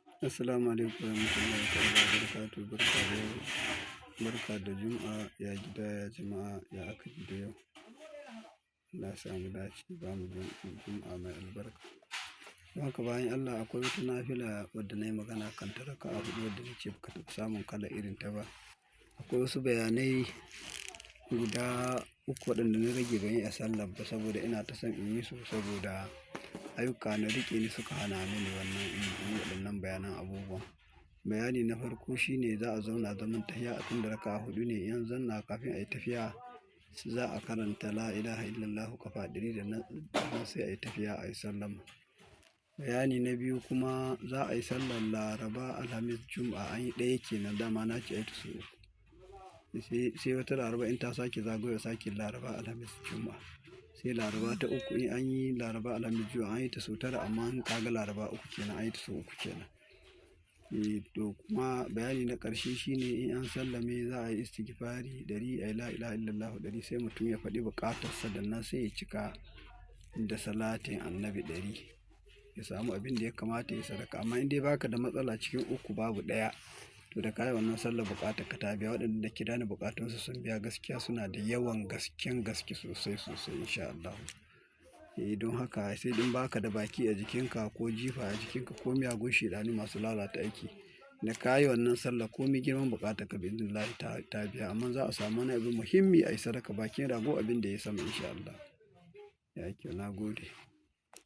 Assalamu alaikum warahmatullahi ta'ala wabarakatuh. Barka da yau, barka da Juma'a, ya gida, ya jama'a, ya aka ji da yau. Allah ya sa mu dace, ba mu Juma'a mai albarka. Don haka bayan Allah akwai wata nafila wadda na yi magana kan ta raka'a huɗu wadda nace ba ka taɓa samun kala irin ta ba. Akwai wasu bayanai guda uku waɗanda na rage ban yi a sallah ba saboda ina ta son in yi su saboda ayyuka na riƙe ni suka hana mini wannan in yi waɗannan bayanan abubuwa. Bayani na farko shine za a zauna zaman tahiya a tun da raka'a huɗu ne. In zanna kafin a yi tafiya za a karanta la ilaha illallahu ƙafa ɗari da nan sai a yi tafiya a yi sallama. Bayani na biyu kuma za a yi sallar Laraba, Alhamis, Juma'a an yi ɗaya kenan, dama na ce a yi ta sau uku. Sai wata Laraba in ta sake zagayowa sake Laraba, Alhamis, Juma'a. Sai Laraba ta uku in an yi Laraba, Alhamis, Juma'a an yi ta sau tara amma in ka ga Laraba uku kenan an yi ta sau uku kenan. Eh to kuma bayani na ƙarshe shine in an sallame za a yi istigfari ɗari, ayi la ilaha illallahu ɗari sai mutum ya faɗi buƙatarsa da nan sai ya cika da salatin annabi ɗari. Ya samu abin da ya kamata ya sadaka. Amma in dai baka da matsala cikin uku babu ɗaya, to da ka yi wannan sallar buƙatar ka ta biya. Waɗanda kira ni buƙatunsu sun biya gaskiya suna da yawan gasken gaske sosai sosai in sha Allahu. Eh don haka sai in baka da baki a jikinka ko jifa a jikinka ko miyagun shaidanu masu lalata aiki, da ka yi wannan sallah ko mi girman buƙatar ka bi'iznillahi ta biya. Amma za a samu wani abu muhimmi a yi sadaka bakin rago abin da ya sama in sha Allah. Ya kyau, na gode.